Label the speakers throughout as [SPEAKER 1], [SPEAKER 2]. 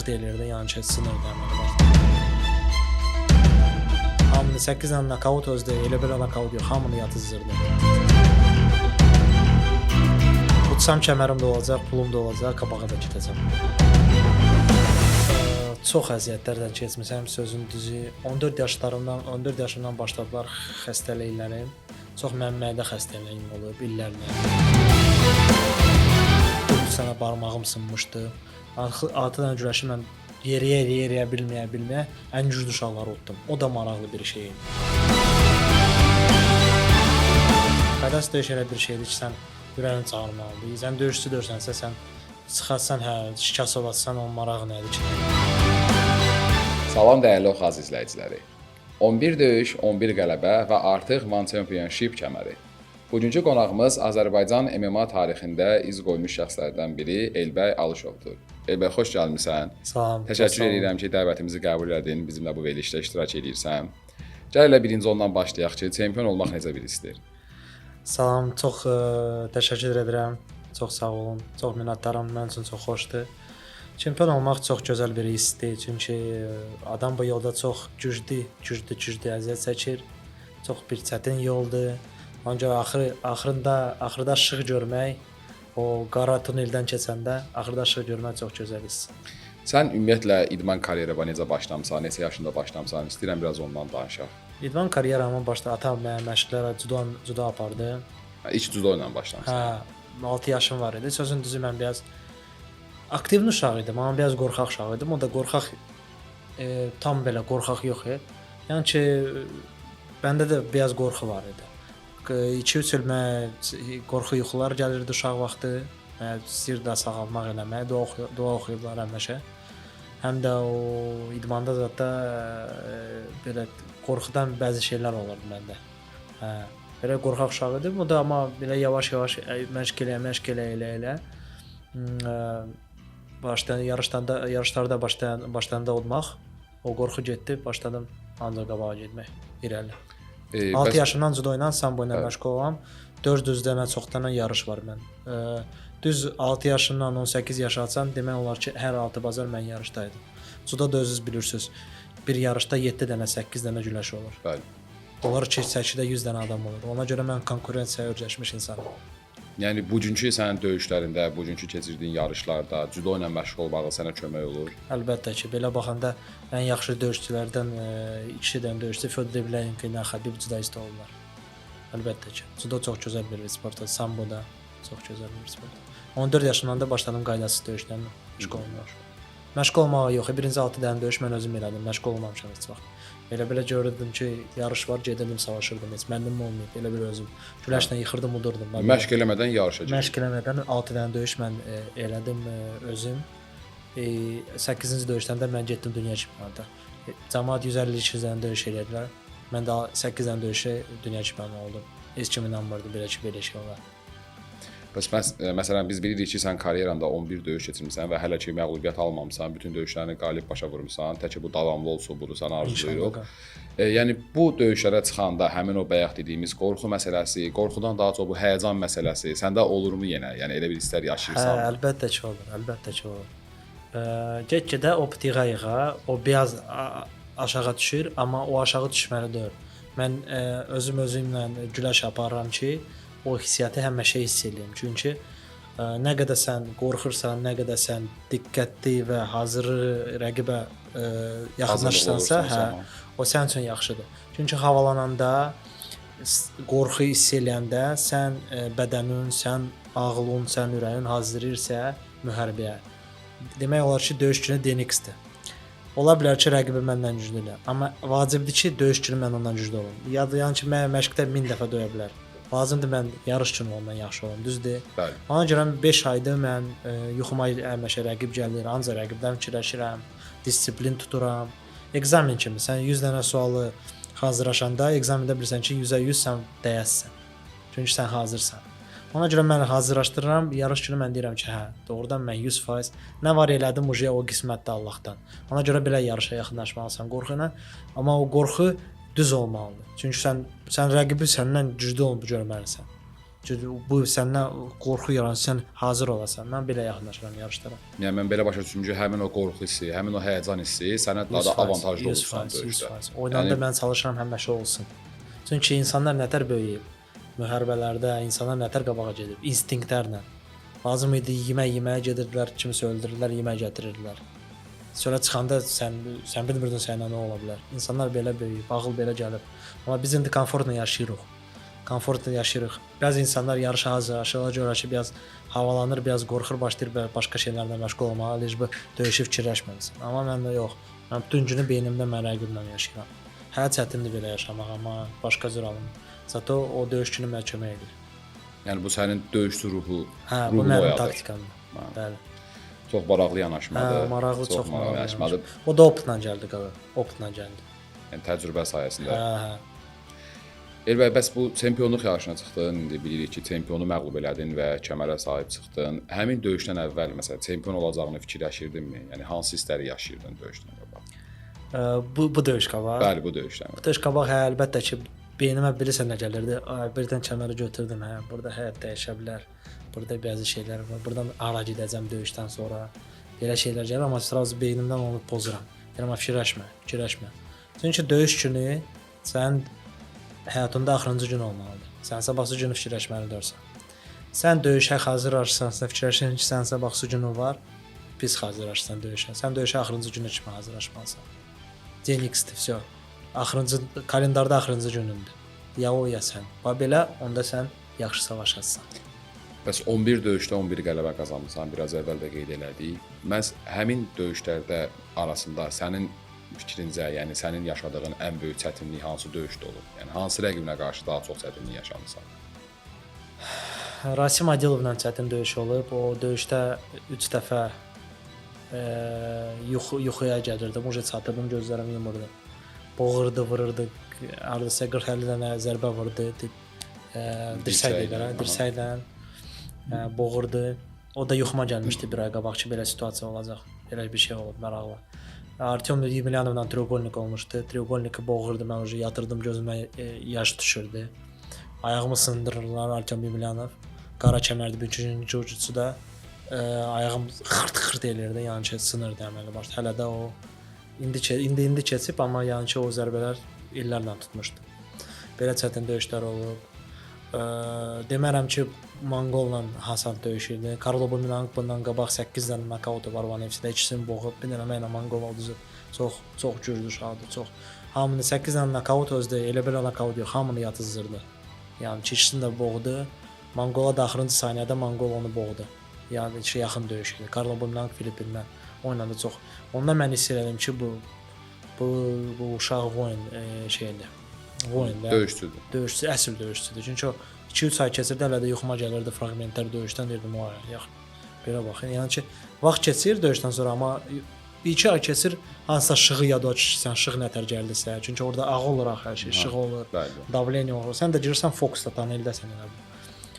[SPEAKER 1] Cırt eləyirdi, yəni ki, sınırdı həmin vaxt. Hamını 8 dənə nokaut özdə, elə belə nokaut yox, hamını yatızdırdı. Utsam kəmərim də olacaq, pulum da olacaq, qabağa da gedəcəm. Çox əziyyətlərdən keçmişəm, sözün düzü. 14 yaşlarımdan, 14 yaşımdan başladılar xəstəliklərim. Çox mənim mədə xəstəliyim olub illərlə. 4 sənə barmağım sınmışdı. 6 dənə güləşi mən yeriyə bilməyə ən güclü uşaqları utdum. O da maraqlı bir şey idi. Qaydasız döyüş elə bir şeydir ki, sən ürəyini çağırmalıdır. Sən döyüşçü döyürsənsə, sən çıxarsan, hə, şikəst olasan, onun marağı nədir ki?
[SPEAKER 2] Salam dəyərli Oxaz izləyiciləri. 11 döyüş, 11 qələbə və artıq One Championship kəməri. Bugünkü qonağımız Azərbaycan MMA tarixində iz qoymuş şəxslərdən biri Elbəy Alışovdur. Elbəy, xoş gəlmisən.
[SPEAKER 1] Salam.
[SPEAKER 2] Təşəkkür edirəm ki, dəvətimizi qəbul elədin, bizimlə bu verilişdə iştirak edirsən. Gəl elə birinci ondan başlayaq ki, çempion olmaq necə bir hissdir?
[SPEAKER 1] Salam, çox təşəkkür edirəm. Çox sağ olun. Çox minnətdaram. Mənim üçün çox xoşdur. Çempion olmaq çox gözəl bir hissdir. Çünki adam bu yolda çox güclü əziyyət çəkir. Çox bir çətin yoldur. Ancaq axırda işıq görmək, o qara tuneldən keçəndə axırda işıq görmək çox gözəl hiss.
[SPEAKER 2] Sən ümumiyyətlə idman karyeranı necə başlamısan, neçə yaşında başlamısan? İstəyirəm biraz ondan danışaq.
[SPEAKER 1] İdman karyeramı başda atam mənə məşqlərə judo apardı.
[SPEAKER 2] İlk judo ilə başlamısan.
[SPEAKER 1] Hə, 6 yaşım var idi. Sözün düzü mən biraz aktivli uşaq idim, amma biraz qorxaq uşaq idim. O da qorxaq, tam belə qorxaq yox idi. Yəni ki, məndə də biraz qorxu var idi. 2-3 il mənə qorxu yuxular gəlirdi uşaq vaxtı. Mənə istəyirdi sağalmaq eləmək, dua oxuyublar həmişə. Həm də o idmanda zətdə belə qorxudan bəzi şeylər olurdu məndə. Hə, belə qorxaq uşaq idim. O da amma belə yavaş-yavaş məşq elə. Yarışlarda başlayanda udmaq, o qorxu getdi, başladım ancaq qabağa getmək, irəli. 6 yaşımdan judo ilə, sambo ilə məşğul olam. 400 dənə çox dənə yarış var mən. Düz 6 yaşımdan 18 yaşa açan demək olar ki, hər 6 bazar mən yarışdaydım. Judo da özünüz bilirsiniz. Bir yarışda 7 dənə, 8 dənə güləş olur.
[SPEAKER 2] Bəli.
[SPEAKER 1] Onlar ki, səkidə 100 dənə adam olur. Ona görə mən konkurensiyaya öyrəşmiş insanam.
[SPEAKER 2] Yəni bugünkü sənin döyüşlərində, bugünkü keçirdiyin yarışlarda judo ilə məşğul olmağı sənə kömək olur?
[SPEAKER 1] Əlbəttə ki, belə baxanda ən yaxşı döyüşçülərdən 2 dənə döyüşçü Fyodor Emelianenko ilə Xabib judoist oldular. Əlbəttə ki, judo çox gözəl bir sportdur, sambo da çox gözəl bir sportdur. 14 yaşımdan da başladım qaydasız döyüşlərlə məşğul olmağa. Məşğul olmağa yox, birinci 6 dənə döyüş mən özüm elədim, məşğul olmamışam heç vaxt. Elə-belə görürdüm ki, yarış var, gedirdim, savaşırdım, heç mənim olmayıb, elə bir özüm. Güləşlə yıxırdım, udurdum.
[SPEAKER 2] Məşq eləmədən yarışa girdim.
[SPEAKER 1] Məşq eləmədən 6 dənə döyüş mən elədim özüm. 8-ci döyüşdən də mən getdim dünya çempionatına. Camaat 150-200 dənə döyüş elədilər. Mən də 8 dənə döyüşə dünya çempionu oldum. Heç kim inanmırdı belə ki, belə şey olar.
[SPEAKER 2] Bəs məsələn biz bilirik ki, sən karyeranda 11 döyüş keçirmisən və hələ ki məğlubiyyət almamısan, bütün döyüşlərini qalib başa vurmusan, tək ki bu davamlı olsun, bunu sənə arzulayırıq. Yəni bu döyüşlərə çıxanda həmin o bayaq dediyimiz qorxu məsələsi, qorxudan daha çox bu həyəcan məsələsi səndə olurmu yenə? Yəni elə bir hisslər yaşayırsan?
[SPEAKER 1] Hə, əlbəttə ki olur, əlbəttə ki olur. Get-gedə o yığa-yığa, o biraz aşağı düşür, amma o aşağı düşməli deyil. Mən özüm özümlə güləş aparıram ki, o hissiyyatı həmişə hiss eləyim. Çünki nə qədər sən qorxursan, nə qədər sən diqqətli və hazır rəqibə yaxınlaşsansa, hə, o sənin üçün yaxşıdır. Çünki havalananda, qorxu hiss eləyəndə sən bədənin, sən ağlın, sən ürəyin hazırlayırsa müharibəyə. Demək olar ki, döyüş günü DNX-dir. Ola bilər ki, rəqibim məndən güclüdür, amma vacibdir ki, döyüş günü mən ondan güclü olum. Yəni ki, mən məşqdə 1000 dəfə döyə bilər. Lazımdır mən yarış günü ondan yaxşı olum, düzdür?
[SPEAKER 2] Bəli.
[SPEAKER 1] Ona görə 5 aydır mən yuxuma həmişə rəqib gəlir, ancaq rəqibdən fikirləşirəm, disiplin tuturam. Ekzamen kimi sən 100 dənə sualı hazırlaşanda ekzamində bilirsən ki, 100-ə 100 sən dəyəssən. Çünki sən hazırsan. Ona görə mən hazırlaşdırıram, yarış günü mən deyirəm ki, hə, doğrudan mən 100% nə var elədim, uje o qismətdə Allahdan. Ona görə belə yarışa yaxınlaşmalısan qorxu ilə, amma o qorxu düz olmalıdır. Çünki sən rəqibi səndən güclü olub görməlisən. Çünki bu səndən qorxu yaranır, sən hazır olasan. Mən belə yaxınlaşıram yarışlara.
[SPEAKER 2] Yəni mən belə başa düşdüm ki, həmin o qorxu hissi, həmin o həyəcan hissi sənə daha da avantajlı olursan döyüşdə.
[SPEAKER 1] 100%. Oynanda
[SPEAKER 2] Yəni-
[SPEAKER 1] mən çalışıram həmişə olsun. Çünki insanlar nətər böyüyüb, müharibələrdə insanlar nətər qabağa gedib, instinktlərlə. Lazım idi yemək yeməyə gedirdilər, kimisə öldürürdülər, yemək gətirirdilər. Çölə çıxanda sən bilmirdin səninlə nə ola bilər. İnsanlar belə böyüyüb, ağıl belə gəlib. Amma biz indi komfortla yaşayırıq. Komfortla yaşayırıq. Bəzi insanlar yarışa hazırlaşırlar, görə ki, biraz havalanır, biraz qorxur, başlayır başqa şeylərlə məşğul olmağa, elə bu döyüşü fikirləşməlisən. Amma məndə yox. Mən bütün günü beynimdə mən rəqiblə yaşayıram. Hə, çətindir belə yaşamaq, amma başqa cür alınmır. Zato o döyüş günü mənə kömək edir.
[SPEAKER 2] Yəni bu sənin döyüşçü ruhu,
[SPEAKER 1] Hə, bu
[SPEAKER 2] ruhunu
[SPEAKER 1] mənim
[SPEAKER 2] oyadır.
[SPEAKER 1] taktikamdır. Bəli.
[SPEAKER 2] Çox maraqlı yanaşmadır.
[SPEAKER 1] Hə, maraqlı, çox maraqlı
[SPEAKER 2] yanaşmadır.
[SPEAKER 1] O da optla gəldi qaqa. Optla gəldi.
[SPEAKER 2] Yəni təcrübə sayəsində.
[SPEAKER 1] Hə, hə.
[SPEAKER 2] Elbəy, bəs bu çempionluq yarışına çıxdın, indi bilirik ki, çempionu məğlub elədin və kəmərə sahib çıxdın. Həmin döyüşdən əvvəl məsələn çempion olacağını fikirləşirdinmi? Yəni hansı hissləri yaşayırdın döyüşdən qabaq?
[SPEAKER 1] Bu döyüş qabaq.
[SPEAKER 2] Bəli, bu döyüşdən.
[SPEAKER 1] Bu döyüş qabaq hə, əlbəttə ki, beynimə bilirsən nə gəlirdi? Ay, birdən kəməri götürdüm, hə, burada həyat dəyişə bilər. Burada bəzi şeylər var. Burdan hara gedəcəm döyüşdən sonra. Belə şeylər gəlir, amma sразу beynimdən onu pozuram. Deyirəm, fikirləşmə, fikirləşmə. Çünki döyüş günü sənin həyatında axırıncı gün olmalıdır. Sən sabahsı günü fikirləşməlidirsən. Sən döyüşə hazırlaşırsansa, fikirləşirsən ki, sən sabahsı günü var, pis hazırlaşırsan döyüşə. Sən döyüşə axırıncı günü kimi hazırlaşmalısan. День X-dir, vəsə. Axırıncı kalendarda axırıncı günündür. Ya o ya sən. Bax belə onda sən yaxşı savaşasan.
[SPEAKER 2] Bəs 11 döyüşdə 11 qələbə qazanmısan, biraz əvvəl də qeyd elədik. Məhz həmin döyüşlərdə arasında sənin fikrincə, yəni sənin yaşadığın ən böyük çətinlik hansı döyüşdə olub? Yəni hansı rəqibinə qarşı daha çox çətinlik yaşamısan?
[SPEAKER 1] Rasim Adilovla çətin döyüş olub. O döyüşdə 3 dəfə yuxuya gəlirdim. Uje çatırdım, gözlərimi yumurdu. Boğurdu, vururdu. Hardasa 40-50 dənə zərbə vurdu. Dirsək deyirlər, dirsəklə boğurdu. O da yuxuma gəlmişdi bir ay qabaq ki, belə situasiya olacaq. Belə bir şey olub, maraqlı. Artyom Yemelyanovla треугольник olmuşdu. Треугольники boğurdu, mən uje yatırdım, gözümə yaş düşürdü. Ayağımı sındırırlar Artyom Yemelyanov. Qara kəmərli bir jiu-jitsu da ayağım xırt-xırt elirdi, yəni ki, sınırdı əməli başda. Hələ də o indi keçib, amma yəni ki, o zərbələr illərlə tutmuşdu. Belə çətin döyüşlər olub. Demərəm ki, Monqolla Hasan döyüşürdü. Karlo Bumilang bundan qabaq 8 dənə nokautu var One FC-də, ikisini boğub, bir dənə mənlə Monqol uduzub. Çox çox güclü uşaqdır, çox. Hamını 8 dənə nokaut özdə, elə belə nokaut yox, hamını yatızdırdı. Yəni ki, ikisini də boğdu. Monqola da axırıncı saniyədə Monqol onu boğdu. Yəni ki, yaxın döyüş idi. Karlo Bumilang Filipindən oynadı çox. Ondan mən hiss elədim ki, bu uşaq voin şeydir. Voin də.
[SPEAKER 2] Döyüşçüdür.
[SPEAKER 1] Döyüşçü, əsl döyüşçüdür. Çünki o 2-3 ay keçirdi, hələ də yuxuma gəlirdi fraqmentlər döyüşdən, deyirdim, o yox. Belə baxın. Yəni ki, vaxt keçir döyüşdən sonra, amma 2 ay keçir, hansısa işığı yada düşürsən, işıq nətər gəldisə. Çünki orada ağ olur axı hər şey, işıq olur, davleniya olur. Sən də girirsən fokusda, tuneldəsən elə bil.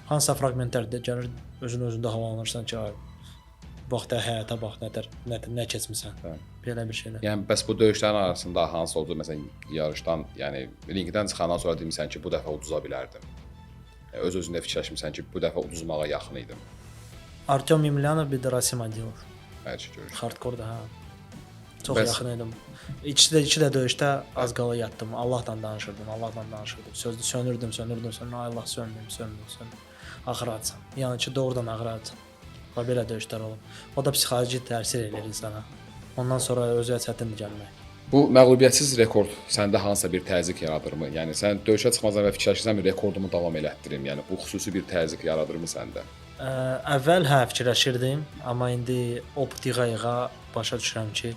[SPEAKER 1] Hansısa fraqmentlər də gəlir, özün özündə havalanırsan ki, ay, bax da həyata bax, nətər, nə keçmisən.
[SPEAKER 2] Bəli.
[SPEAKER 1] Belə bir şeylər.
[SPEAKER 2] Yəni bəs bu döyüşlərin arasında hansı oldu? Məsələn, yarışdan, yəni ringdən çıxandan sonra demisən ki, bu dəfə uduza bilərdim. Yəni, öz-özündə fikirləşmisən ki, bu dəfə uduzmağa yaxın idim.
[SPEAKER 1] Artyom Yemelyanov bir də Rasim Adilov.
[SPEAKER 2] Hər şey görüş.
[SPEAKER 1] Hardcore-da hə. Çox yaxın idim. İki də döyüşdə az qala yatdım. Allahla danışırdım, Allahla danışırdım. Sözlü sönürdüm, sönürdüm. Ay Allah, sönməyim, sönməyim. Ağır hadisəm. Yəni ki, doğrudan ağır hadisəm. Bax belə döyüşlər olub. O da psixoloji təsir eləyir insana. Ondan sonra özə çətindir gəlmək.
[SPEAKER 2] Bu məğlubiyyətsiz rekord səndə hansısa bir təzyiq yaradırmı? Yəni sən döyüşə çıxmazdan əvvəl fikirləşirsənmi rekordumu davam elətdirim? Yəni bu xüsusi bir təzyiq yaradırmı səndə?
[SPEAKER 1] Əvvəl hə fikirləşirdim, amma indi oput yığa-yığa başa düşürəm ki,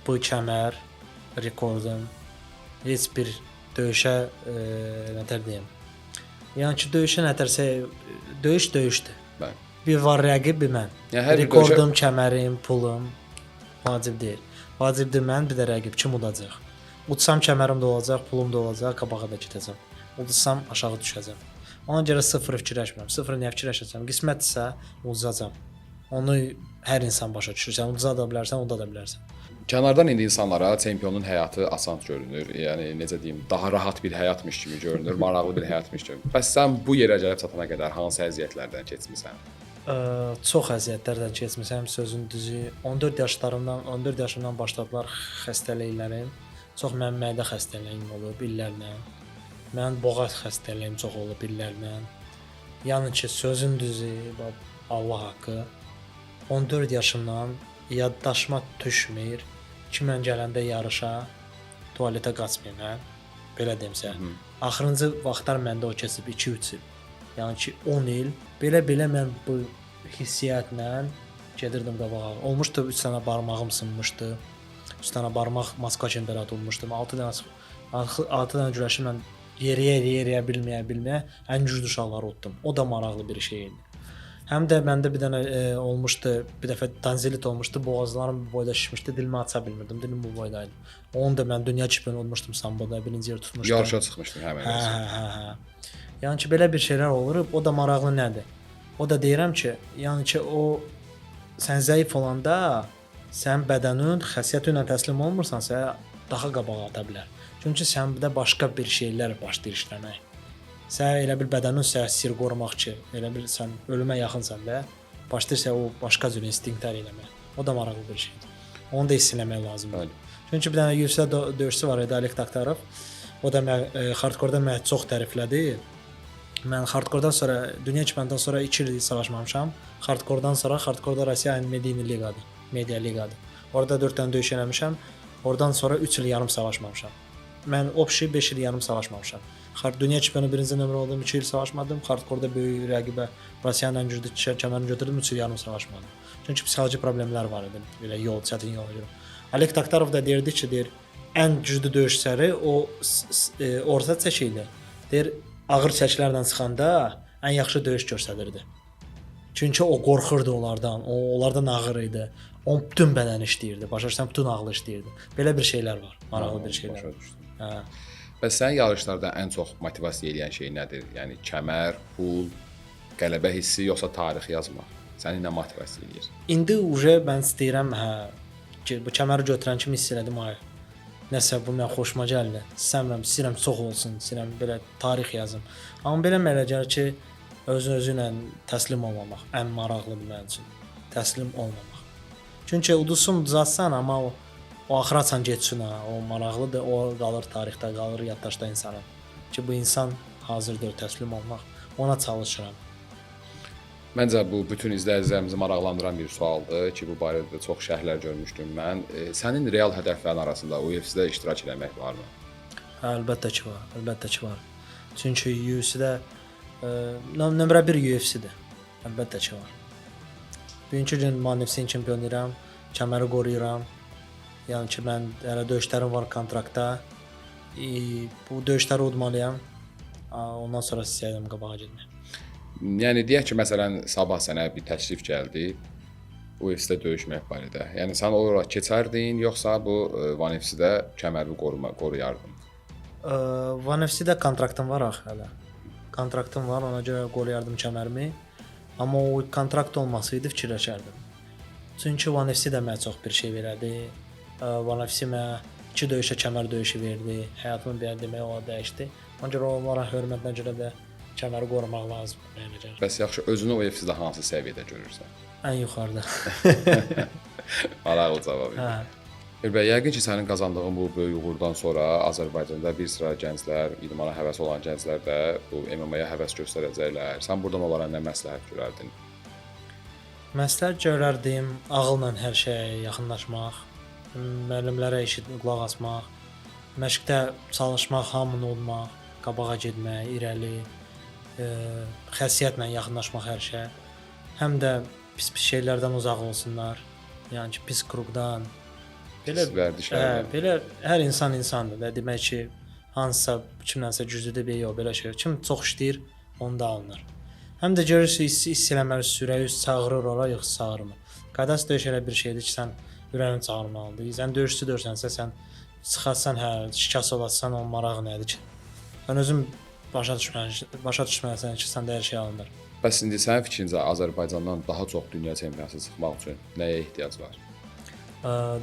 [SPEAKER 1] bu kəmər rekordum heç bir döyüşə nətər deyim. Yəni ki, döyüşə nətərsə döyüş döyüşdür.
[SPEAKER 2] Bəli.
[SPEAKER 1] Bir var rəqib, bir mən.
[SPEAKER 2] Yəni hər bir
[SPEAKER 1] rekordum, kəmərim, pulum vacib deyil. Vacibdir mən, bir də rəqib kim udacaq. Udsam kəmərim də olacaq, pulum da olacaq, qabağa da gedəcəm. Udsam aşağı düşəcəm. Ona görə sıfır fikirləşmirəm. Sıfır niyə fikirləşəcəm? Qismətdirsə udacam. Onu hər insan başa düşür. Sən uduza da bilərsən, uda da bilərsən.
[SPEAKER 2] Kənardan indi insanlara çempionun həyatı asan görünür. Yəni necə deyim, daha rahat bir həyatmış kimi görünür, maraqlı bir həyatmış kimi. Bəs sən bu yerə gəlib çatana qədər hansı əziyyətlərdən keçmisən?
[SPEAKER 1] Çox əziyyətlərdən keçmişəm, sözün düzü. 14 yaşlarımdan, 14 yaşımdan başladılar xəstəliklərim. Çox mənim mədə xəstəliyim olub illərlə. Mənim boğaz xəstəliyim çox olub illərlə. Yəni ki, sözün düzü, Allah haqqı, 14 yaşımdan yaddaşıma düşmür ki, mən gələndə yarışa tualetə qaçmayım, hə? Belə deyimsə. Axırıncı vaxtlar məndə o keçib 2-3 il. Yəni ki, 10 il belə-belə mən bu hissiyyatla gedirdim qabağa. Olmuşdu 3 dənə barmağım sınmışdı. 3 dənə barmaq Moskva çempionatı olmuşdum. 6 dənə güləşimlə yeriyə bilməyə ən güclü uşaqları utdum. O da maraqlı bir şey idi. Həm də məndə bir dənə olmuşdu, bir dəfə tanzilit olmuşdu, boğazlarım bu boyda şişmişdi, dilimi aça bilmirdim, dilim bu boydaydı. Onu da mən dünya çempionu olmuşdum samboda, birinci yer tutmuşdum.
[SPEAKER 2] Yarışa çıxmışdın həmin.
[SPEAKER 1] Hə. Yəni ki, belə bir şeylər olur, o da maraqlı nədir? O da deyirəm ki, yəni ki, o sən zəif olanda sən bədənin xəsiyyəti ilə təslim olmursansa, daha qabağa ata bilər. Çünki səndə başqa bir şeylər başlayır işləmək. Sən elə bil bədənin sənə sir qorumaq ki, elə bil sən ölümə yaxınsan da, başlayırsa o başqa cür instinktlər eləmək. O da maraqlı bir şeydir. Onu da hiss eləmək lazımdır.
[SPEAKER 2] Bəli.
[SPEAKER 1] Çünki bir dənə UFC döyüşçüsü var idi, Oleg Taktarov. O da hardcore-da məni çox təriflədi. Mən hardcore-dan sonra, dünya çempionatından sonra 2 il savaşmamışam. Hardcore-dan sonra, hardcore-da Rusiya media liqadır, media liqadır. Orada 4 dənə döyüş eləmişəm. Oradan sonra 3 il yarım savaşmamışam. Mən obşi 5 il yarım savaşmamışam. Dünya çempionu birinci nömrə oldum, 2 il savaşmadım. Hardcore-da böyük rəqibə Rusiyanın ən güclü kəmərini götürdüm, 3 il yarım savaşmadım. Çünki psixoloji problemlər var idi, belə yol, çətin yol gedirəm. Oleg Taktarov da deyirdi ki, deyir, ən güclü döyüşçüləri o orta çəki ilə, deyir, ağır çəkilərlə çıxanda ən yaxşı döyüş göstərirdi. Çünki o qorxurdu onlardan, o onlardan ağır idi. Onun bütün bədəni işləyirdi, başa düşürsən, bütün ağlı işləyirdi. Belə bir şeylər var, maraqlı bir şeylər.
[SPEAKER 2] Başa düşdüm.
[SPEAKER 1] Hə.
[SPEAKER 2] Bəs sən yarışlarda ən çox motivasiya eləyən şey nədir? Yəni kəmər, pul, qələbə hissi yoxsa tarix yazmaq? Səni nə motivasiya eləyir?
[SPEAKER 1] İndi uje mən istəyirəm, hə, ki, bu kəməri götürən kimi hiss elədim, ay, nəsə bu mənə xoşuma gəldi. İstəmirəm, istəyirəm çox olsun, istəyirəm belə tarix yazım. Amma belə mənə gəlir ki, özün-özü ilə təslim olmamaq ən maraqlıdır mənim üçün. Təslim olmamaq. Çünki uduzsun, uduzatsan, amma o axıracan getsin, ha, o maraqlıdır, o qalır tarixdə, qalır yaddaşda insanın. Ki, bu insan hazırdır təslim olmaq, ona çalışıram.
[SPEAKER 2] Məncə bu bütün izləyicilərimizi maraqlandıran bir sualdır ki, bu barədə də çox şərhlər görmüşdüm mən. Sənin real hədəflərin arasında UFC-də iştirak eləmək varmı?
[SPEAKER 1] Hə, əlbəttə ki var, əlbəttə ki var. Çünki UFC-də nömrə 1 UFC-dir. Əlbəttə ki var. Bugünkü gün One FC-nin çempionuyam, kəməri qoruyuram. Yəni ki, mən hələ döyüşlərim var kontraktda. Bu döyüşləri udmalıyam. Ondan sonra istəyirəm qabağa getmək.
[SPEAKER 2] Yəni deyək ki, məsələn, sabah sənə bir təklif gəldi UFC-də döyüşmək barədə. Yəni sən olaraq keçərdin, yoxsa bu One FC-də kəmərini qoruyardın?
[SPEAKER 1] One FC-də kontraktım var axı hələ. Kontraktım var, ona görə qoruyardım kəmərimi. Amma o kontrakt olmasaydı fikirləşərdim. Çünki One FC də mənə çox bir şey verərdi. One FC mənə 2 döyüşə kəmər döyüşü verdi. Həyatımı belə demək olar dəyişdi. Ona görə onlara hörmətinə görə də kəməri qorumaq lazımdır mənə görə.
[SPEAKER 2] Bəs yaxşı, özünü UFC-də hansı səviyyədə görürsən?
[SPEAKER 1] Ən yuxarıda.
[SPEAKER 2] Maraqlı cavab idi.
[SPEAKER 1] Hə.
[SPEAKER 2] Elbəy, yəqin ki, sənin qazandığın bu böyük uğurdan sonra Azərbaycanda bir sıra gənclər, idmana həvəsi olan gənclər də bu MMA-ya həvəs göstərəcəklər. Sən buradan onlara nə məsləhət görərdin?
[SPEAKER 1] Məsləhət görərdim ağılla hər şeyə yaxınlaşmaq, müəllimlərə qulaq asmaq, məşqdə çalışmaq, hamını udmaq, qabağa getmək, irəli, xəsiyyətlə yaxınlaşmaq hər şeyə. Həm də pis-pis şeylərdən uzaq olsunlar. Yəni ki, pis kruqdan. Belə,
[SPEAKER 2] vərdişlərdən.
[SPEAKER 1] Belə hər insan insandır da. Demək ki, hansısa kimdənsə güclüdür bir yox, belə şey. Kim çox işləyir, onda alınır. Həm də görürsünüz, hiss eləməlisiniz, ürəyi çağırır ora, yoxsa çağırmır. Qaydası döyüş elə bir şeydir ki, sən ürəyini çağırmalıdır. Sən döyüşçü dörsənsə, sən çıxarsan, hə, şikəst olasan, onun marağı nədir ki? Sən özün başa düşməlisən ki, səndə hər şey alınır.
[SPEAKER 2] Bəs indi sənin fikrincə Azərbaycandan daha çox dünya çempionatı çıxmaq üçün nəyə ehtiyac var?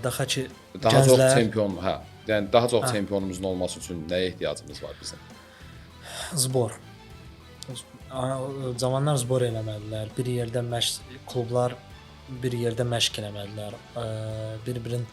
[SPEAKER 1] Daha ki
[SPEAKER 2] Daha
[SPEAKER 1] gənclər,
[SPEAKER 2] çox çempion, hə. Yəni daha çox çempionumuzun olması üçün nəyə ehtiyacımız var bizim?
[SPEAKER 1] Zbor. Cavanlar zbor eləməlilər. Bir yerdə məşq klublar bir yerdə məşq eləməlilər. Bir-birin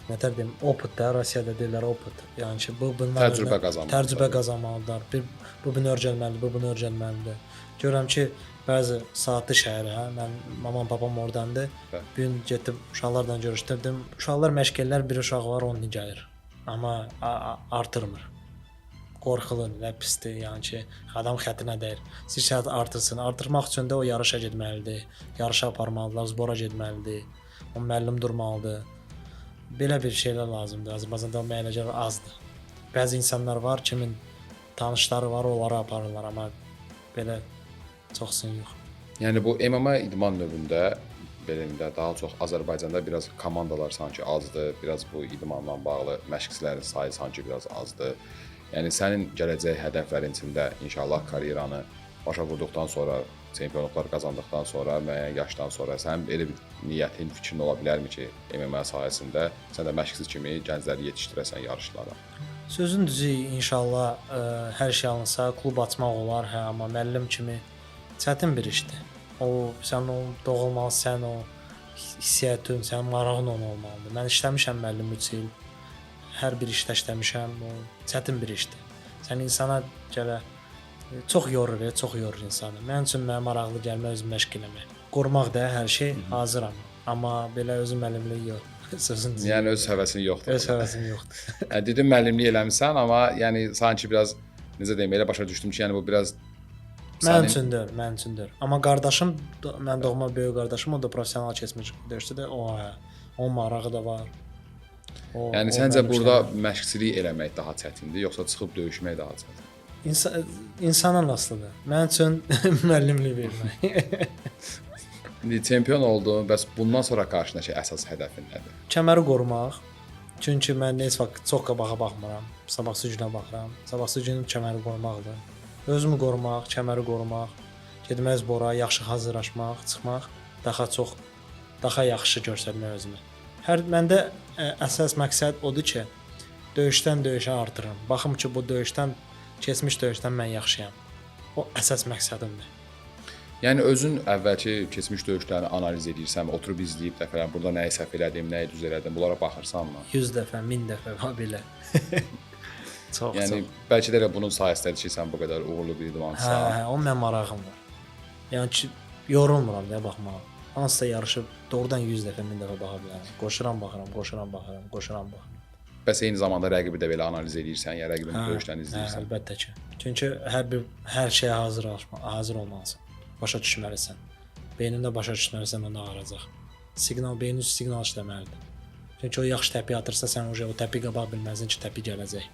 [SPEAKER 1] nə tər deyim, opıt da Rusiyada deyirlər opıt. Yəni ki, bu bundan
[SPEAKER 2] Təcrübə qazanmalıdır.
[SPEAKER 1] Təcrübə qazanmalıdırlar. Bir bu bunu öyrənməlidir, bu bunu öyrənməlidir. Görürəm ki, bəzi saatlı şəhər, hə, mən mamam papam ordandır.
[SPEAKER 2] Bəli.
[SPEAKER 1] Bu gün getdim uşaqlarla görüşdüm. Uşaqlar məşq ellər, bir uşaq var, onun gəlir. Amma artırmır. Qorxulur, nə pisdir, yəni ki, adam xətrinə dəyir. Sirkət artırsın. Artırmaq üçün də o yarışa getməlidir. Yarışa aparmalıdırlar, zbora getməlidir. O müəllim durmalıdır. Belə bir şeylər lazımdır. Azərbaycanda müəllimlər azdır. Bəzi insanlar var, kimin tanışları var, onları aparırlar, amma belə çoxsun yox.
[SPEAKER 2] Yəni bu MMA idman növündə belə deyim də daha çox Azərbaycanda biraz komandalar sanki azdır, biraz bu idmanla bağlı məşqçilərin sayı sanki biraz azdır. Yəni sənin gələcək hədəflərin içində inşallah karyeranı başa vurduqdan sonra, çempionluqlar qazandıqdan sonra, müəyyən yaşdan sonra sənin belə bir niyyətin, fikrin ola bilərmi ki, MMA sahəsində sən də məşqçi kimi gəncləri yetişdirəsən yarışlara?
[SPEAKER 1] Sözün düzü inşallah hər şey alınsa klub açmaq olar, hə, amma müəllim kimi çətin bir işdir. O sən o doğulmalı, sən o hissiyyatın, sənin marağın ona olmalıdır. Mən işləmişəm müəllim 3 il. Hər bir işdə işləmişəm. O çətin bir işdir. Sən insana gələ çox yorur, çox yorur insanı. Mənim üçün mənə maraqlı gəlmək, özüm məşq eləmək. Qorumaq da hər şey hazıram. Amma belə özüm müəllimlik yox. Sözün düzü.
[SPEAKER 2] Yəni öz həvəsin yoxdur.
[SPEAKER 1] Öz həvəsim yoxdur.
[SPEAKER 2] Yəni dedim müəllimlik eləmisən, amma yəni sanki biraz necə deyim, elə başa düşdüm ki, yəni bu biraz
[SPEAKER 1] Mənim üçün deyil, mənim üçün deyil. Amma qardaşım, mənim doğma böyük qardaşım, o da professional keçmiş döyüşçüdür. O hə, onun marağı da var. O,
[SPEAKER 2] Yəni
[SPEAKER 1] o
[SPEAKER 2] səncə
[SPEAKER 1] mənim
[SPEAKER 2] burada
[SPEAKER 1] şeyim.
[SPEAKER 2] məşqçilik eləmək daha çətindir, yoxsa çıxıb döyüşmək daha çətindir?
[SPEAKER 1] İnsandan asılıdır. Mənim üçün müəllimlik vermək.
[SPEAKER 2] İndi çempion oldun, bəs bundan sonra qarşındakı əsas hədəfin nədir?
[SPEAKER 1] Kəməri qorumaq. Çünki mən heç vaxt çox qabağa baxmıram. Sabahsı günə baxıram. Sabahsı günüm kəməri qorumaqdır. Özümü qorumaq, kəməri qorumaq, getmək zbora, yaxşı hazırlaşmaq, çıxmaq, daha çox, daha yaxşı göstərmək özümü. Hər məndə əsas məqsəd odur ki, döyüşdən döyüşə artırım. Baxım ki, bu döyüşdən, keçmiş döyüşdən mən yaxşıyam. O əsas məqsədimdir.
[SPEAKER 2] Yəni özün əvvəlki keçmiş döyüşlərini analiz edirsən, oturub izləyib dəfələrlə burada nəyi səhv elədim, nəyi düz elədim, bunlara baxırsanmı?
[SPEAKER 1] 100 dəfə, 1000 dəfə və belə. Çox,
[SPEAKER 2] Yəni
[SPEAKER 1] çox.
[SPEAKER 2] bəlkə də elə bunun sayəsindədir ki, sən bu qədər uğurlu bir idmançısan.
[SPEAKER 1] Hə, onun mənim marağım var. Yəni ki, yorulmuram deyə baxmağa. Hansısa yarışı doğrudan 100 dəfə, 1000 dəfə baxa bilərəm. Qoşuram, baxıram, qoşuram, baxıram, qoşuram, baxıram.
[SPEAKER 2] Bəs eyni zamanda rəqibi də belə analiz edirsən, yəni rəqibin döyüşlərini izləyirsən.
[SPEAKER 1] Hə, əlbəttə ki. Çünki hər şeyə hazır olmalısan. Başa düşməlisən. Beynində başa düşməlisən, o nə ağaracaq. Siqnal, beynin üçün siqnal işləməlidir. Çünki o yaxşı təpi atırsa, sən o təpi qabaq bilməzsin ki, təpi gələcək.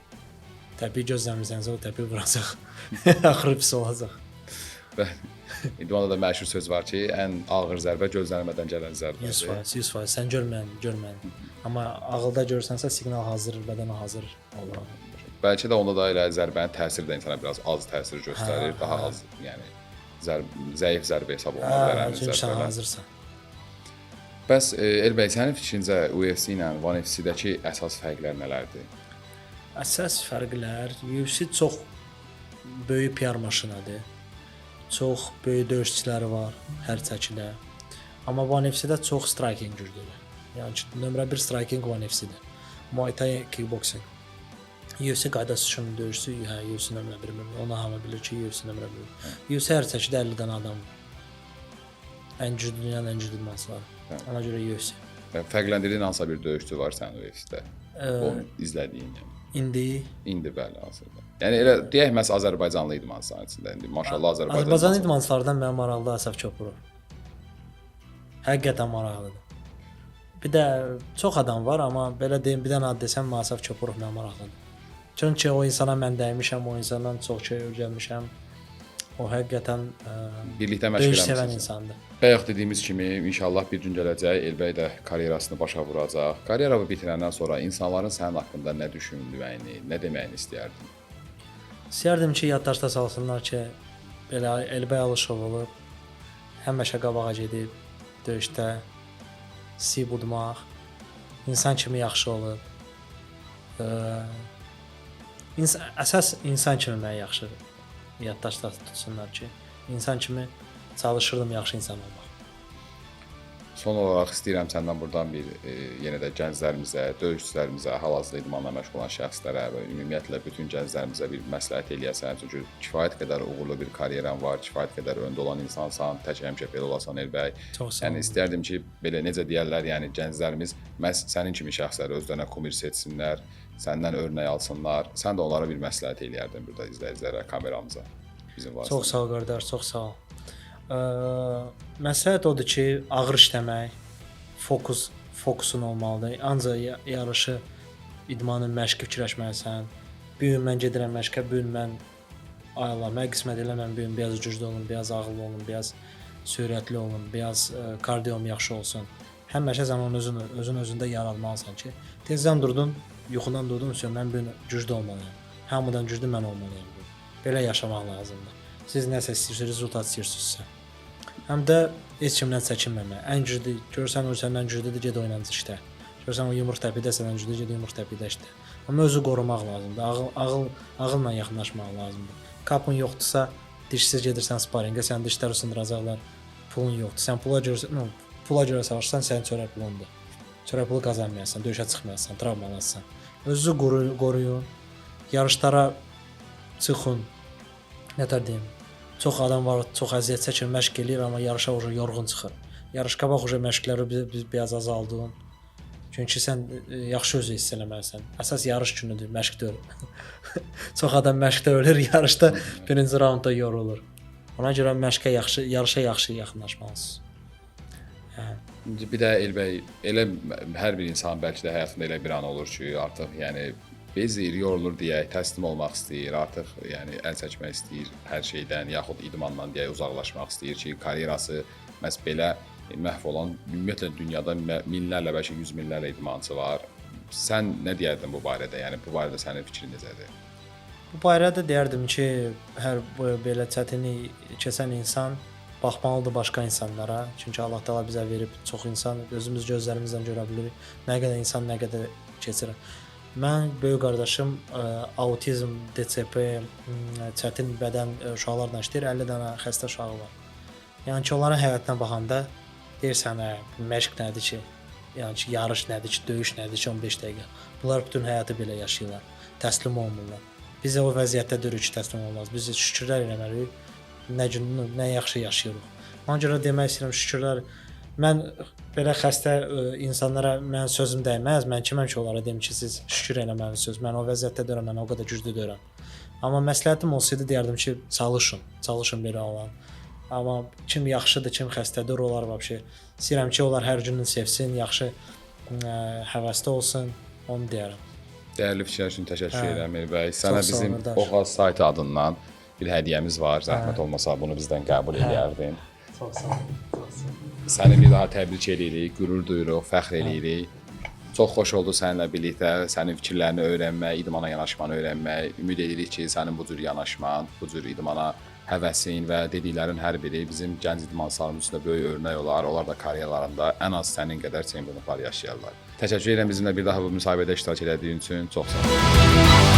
[SPEAKER 1] Təpi gözləmirsənsə, o təpi vuracaq. Axırı pis olacaq.
[SPEAKER 2] Bəli. İdmanda da məşhur söz var ki, ən ağır zərbə gözlənilmədən gələn zərbədir.
[SPEAKER 1] 100%, 100%. Sən görməyən. Amma ağılda görsənsə siqnal hazır, bədənə hazır olur.
[SPEAKER 2] Bəlkə də onda da elə zərbənin təsiri də insana biraz az təsir göstərir, daha az, yəni zəif zərbə hesab oluna bilər həmin
[SPEAKER 1] Çünki sən
[SPEAKER 2] zərbələr.
[SPEAKER 1] hazırsan.
[SPEAKER 2] Bəs Elbəy, sənin fikrincə UFC ilə One FC-dəki əsas fərqlər nələrdir?
[SPEAKER 1] Əsas fərqlər, UFC çox böyük PR maşınıdır. Çox böyük döyüşçüləri var hər çəkidə. Amma One FC-də çox striking güclüdür. Yəni ki, nömrə 1 striking One FC-dir. Muay Thai, kickboxing. UFC qaydası üçün döyüşçü, hə, UFC nömrə 1. Onu hamı bilir ki, UFC nömrə 1. UFC hər çəkidə 50 dənə adam var. Ən güclü dünyanın ən güclü idmançıları. Ona görə UFC.
[SPEAKER 2] Fərqləndirdiyin hansısa bir döyüşçü var sənin UFC-də? Onu izlədiyin yəni.
[SPEAKER 1] İndi
[SPEAKER 2] bəli, hazırda. Yəni elə deyək məhz Azərbaycanlı idmançıların içində indi maşallah Azərbaycan.
[SPEAKER 1] Azərbaycan idmançılardan mənim maraqlı Asaf Çopurov. Həqiqətən maraqlıdır. Bir də çox adam var, amma belə deyim, bir dənə ad desəm Asaf Çopurov mənə maraqlıdır. Çünki o insana mən dəymişəm, o insandan çox şey öyrənmişəm. O həqiqətən
[SPEAKER 2] birlikdə məşq
[SPEAKER 1] döyüş sevən
[SPEAKER 2] eləmisiniz.
[SPEAKER 1] insandır.
[SPEAKER 2] Bayaq dediyimiz kimi inşallah bir gün gələcək Elbəy də karyerasını başa vuracaq. Karyeranı bitirəndən sonra insanların sənin haqqında nə düşündüyünü, nə deməyini istəyərdin?
[SPEAKER 1] İstəyərdim ki, yaddaşda salsınlar ki, belə Elbəy Alışov olub, Həmişə qabağa gedib döyüşdə sib udmaq, insan kimi yaxşı olub. Əsas insan kimi məni yaxşı yaddaşda tutsunlar ki, insan kimi çalışırdım yaxşı insan olmaq.
[SPEAKER 2] Son olaraq istəyirəm səndən buradan bir yenə də gənclərimizə, döyüşçülərimizə, hal-hazırda idmanla məşğul olan şəxslərə və ümumiyyətlə bütün gənclərimizə bir məsləhət eləyəsən. Çünki kifayət qədər uğurlu bir karyeran var, kifayət qədər öndə olan insansan, tək həmişə belə olasan Elbəy.
[SPEAKER 1] Çox sağ
[SPEAKER 2] Yəni
[SPEAKER 1] olun.
[SPEAKER 2] istərdim ki, belə necə deyərlər, yəni gənclərimiz məhz sənin kimi şəxsləri özlərinə kumir seçsinlər, səndən örnək alsınlar. Sən də onlara bir məsləhət eləyərdin burada izləyicilərə, kameramıza. Bizim vasitəmizlə.
[SPEAKER 1] Çox sağ ol qardaş, çox sağ ol. Məsləhət odur ki, ağır işləmək, fokusun olmalıdır. Ancaq yarışı, idmanı, məşqi fikirləşməlisən. Bu gün mən gedirəm məşqə, bu gün mən ay Allah, mənə qismət elə mən bu gün biraz güclü olum, biraz ağıllı olum, biraz sürətli olum, biraz kardiom yaxşı olsun. Həmişə sən onun özün özündə yaratmalısan ki, tezdən durdun, yuxudan durdun, sən mən bu gün güclü olmalıyam. Hamıdan güclü mən olmalıyam. Belə yaşamaq lazımdır. Siz nəsə istəyirsiniz, rezultat istəyirsinizsə. Həm də heç kimdən çəkinməmək. Ən güclü, görsən o səndən güclüdür, get oyla işlə. Görsən o yumruq təpidə səndən güclüdür, get yumruq təpidə işlə. Amma özü qorumaq lazımdır. Ağılla yaxınlaşmaq lazımdır. Kapın yoxdursa, dişsiz gedirsən sparinqə, sən dişləri sındıracaqlar. Pulun yoxdur. Sən pula görə, pula görə savaşsan, sənin çörək pulundur. Çörək pulu qazanmayasan, döyüşə çıxmayasan, travmalansan. Özünüzü qoruyun. Yarışlara çıxın. Nətər deyim? Çox adam var, çox əziyyət çəkir, məşq eləyir, amma yarışa uca yorğun çıxır. Yarış qabaq uca məşqləri biz biraz azaldın. Çünki sən yaxşı özü hiss eləməlisən. Əsas yarış günüdür, məşq deyil. Çox adam məşqdə ölür, yarışda birinci raundda yorulur. Ona görə məşqə yaxşı, yarışa yaxşı yaxınlaşmalısınız.
[SPEAKER 2] Hə. Bir də Elbəy, elə hər bir insan bəlkə də həyatında elə bir an olur ki, artıq yəni bezir, yorulur deyək, təslim olmaq istəyir, artıq yəni əl çəkmək istəyir hər şeydən, yaxud idmandan deyək, uzaqlaşmaq istəyir ki, karyerası məhz belə məhv olan, ümumiyyətlə dünyada minlərlə, bəlkə yüz minlərlə idmançı var. Sən nə deyərdin bu barədə? Yəni bu barədə sənin fikrin necədir?
[SPEAKER 1] Bu barədə deyərdim ki, hər belə çətinlik keçən insan baxmalıdır başqa insanlara. Çünki Allah Təala bizə verib çox insan, özümüz gözlərimizlə görə bilirik nə qədər insan nə qədər keçir. Mən böyük qardaşım autizm, DCP, çətin bədən uşaqlarla işləyir, 50 dənə xəstə uşağı var. Yəni ki, onların həyatına baxanda deyirsən, məşq nədir ki, yəni ki, yarış nədir ki, döyüş nədir ki, 15 dəqiqə. Bunlar bütün həyatı belə yaşayırlar, təslim olmurlar. Biz o vəziyyətdə deyirik ki, təslim olmaz. Biz şükürlər eləməliyik, nə gün, nə yaxşı yaşayırıq. Ona görə demək istəyirəm, şükürlər. Mən belə xəstə insanlara mənim sözüm dəyməz. Mən kiməm ki, onlara deyim ki, siz şükür eləməlisiniz. Mən o vəziyyətdə deyirəm, mən o qədər güclü deyirəm. Amma məsləhətim olsaydı deyərdim ki, çalışın, çalışın belə olan. Amma kim yaxşıdır, kim xəstədir, onlar vəbşə. İstəyirəm ki, onlar hər gününü sevsin, yaxşı həvəsli olsun, onu deyərəm.
[SPEAKER 2] Dəyərli fikirlər üçün təşəkkür edirəm Elbəy. Sənə bizim Oxaz saytı adından bir hədiyyəmiz var. Zəhmət olmasa bunu bizdən qəbul eləyərdin.
[SPEAKER 1] Çox sağ olun. Çox sağ olun.
[SPEAKER 2] Səni bir daha təbrik edirik, qürur duyuruq, fəxr eləyirik. Çox xoş oldu səninlə birlikdə sənin fikirlərini öyrənmək, idmana yanaşmanı öyrənmək. Ümid edirik ki, sənin bu cür yanaşman, bu cür idmana həvəsin və dediklərin hər biri bizim gənc idmançılarımız üçün də böyük örnək olar. Onlar da karyeralarında ən az sənin qədər çempionluqlar yaşayarlar. Təşəkkür edirəm bizimlə bir daha bu müsahibədə iştirak elədiyin üçün. Çox sağ ol.